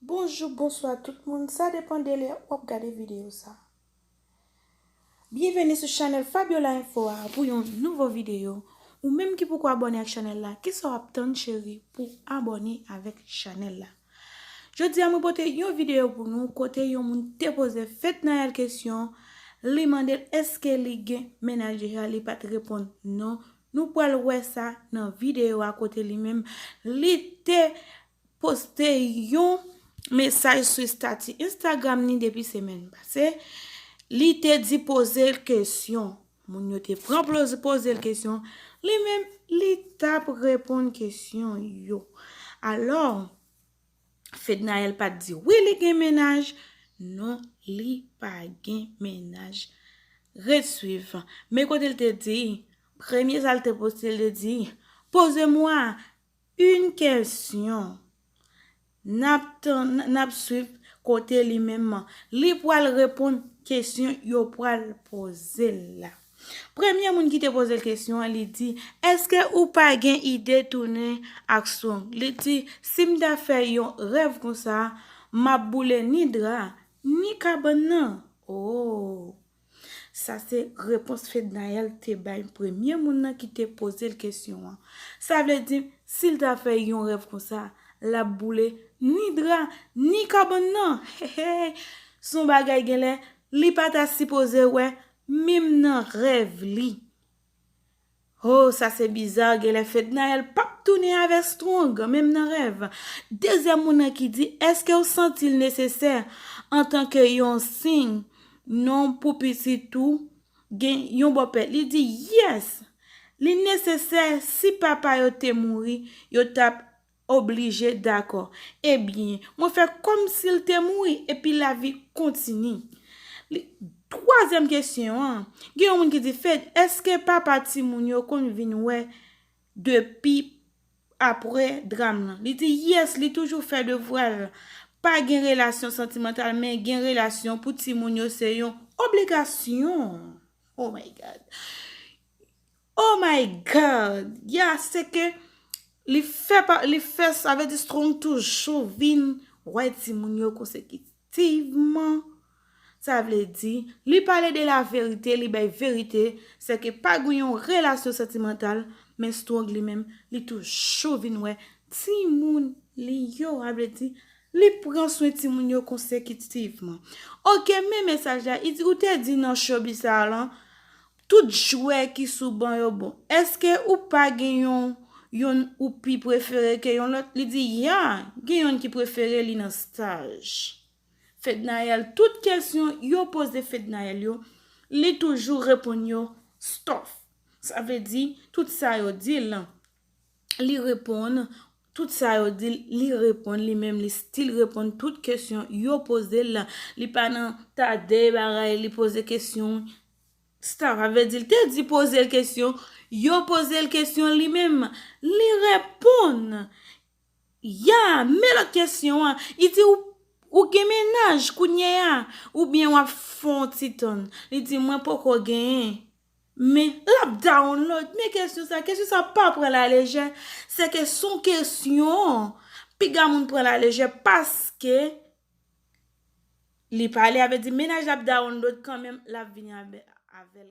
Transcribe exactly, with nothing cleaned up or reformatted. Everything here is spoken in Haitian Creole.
Bonjou, bonswa tout moun, sa depann de lè w ap gade videyo sa. Byenveni sou chanèl Fabiola Info a pou yon nouvo videyo. Ou menm ki poko abòne ak chanèl la, kisa w ap tann cheri pou abòne avèk chanèl la? Jodi a mwen pote yon videyo pou nou kote yon moun te poze Fednaelle kesyon, li mande l èske li gen mennaj, deja li pa t reponn non. Nou pral wè sa nan videyo a kote li menm li te poste yon mesaj sou estati Instagram ni depi semèn pase. Li te di poze l kesyon. Moun yo te pran ploz poze l kesyon. Li menm, li t ap reponn kesyon yo. Alò, Fednaelle pa t di wi li gen mennaj. Non, li pa gen mennaj. Ret swiv. Men kote l te di, premye sa l te poste, l te di, poze mwa une question. N ap tann, n ap swiv kote li menm. Li pral reponn kesyon yo pral poze l la. Premye moun ki te poze l kesyon an, li di, èske ou pa gen ide tounen ak Strong? Li di, si m ta fè yon rèv konsa, m ap boule ni dra, ni kabann nan. Oh! Sa se repons Fednaelle te bay premye moun nan ki te poze l kesyon an. Sa vle di, si l ta fè yon rèv konsa, l ap boule ni dra, ni kabann nan. Hey, hey. Se yon bagay genlè, li pa ta sipoze wè, menm nan rèv li. Oh, sa se biza, genlè Fednaelle p ap tounen avèk Strong, menm nan rèv. Dezyèm moun nan ki di, èske w santi l nesesè antanke yon siy non pou pitit ou gen yon bòpè? Li di, yes! Li nesesè, si papa yo te mouri, yo t ap oblije dakò. Ebyen, mwen fè kòmsi l te mouri, epi lavi kontinye. Li, twazyèm kesyon an, gen yon moun ki di, Fed, èske papa timoun yo konn vin wè depi apre dram nan? Li di, yes, li toujou fè devwa l. Pa gen relasyon santimantal, men gen relasyon pou timoun yo se yon obligasyon. Oh my God. Oh my God! Ya, se ke li fè pa, li fè, sa vle di Strong toujou vin wè timoun yo konsekitivman. Sa vle di, li pale de la verite, li bay verite, se ke pa gen yon relasyon santimantal, men Strong li menm, li toujou vin wè timoun li yo. Sa vle di, li pran swen timoun yo konsekitivman. Oke, men mesaj la, li di, ou te di nan showbiz sa lan, tout jwè ki sou ban yo bon. Èske ou pa gen yon, yonn ou pi prefere ke yon lòt? Li di, ya, gen yonn ki prefere li nan staj. Fednaelle, tout kesyon yo poze Fednaelle yo, li toujou reponn yo stòf. Sa vle di, tout sa yo di l, li reponn, tout sa yo di l, li reponn, li menm, li still reponn tout kesyon yo poze l la. Li pa nan tade bagay, li poze kesyon. Sa vle di, l te di poze l kesyon, yo poze l kesyon li menm, li reponn. Ya, men lòt kesyon an, li di ou, ou gen mennaj kounye a, oubyen w ap fè yon ti tann. Li di, mwen poko genyen. Men, l ap download. Men kesyon sa, kesyon sa pa pran l alejè. Se ke se yon kesyon, piga moun pran l alejè paske li pale avè di mennaj ap download kanmenm, l ap vini avè, avè l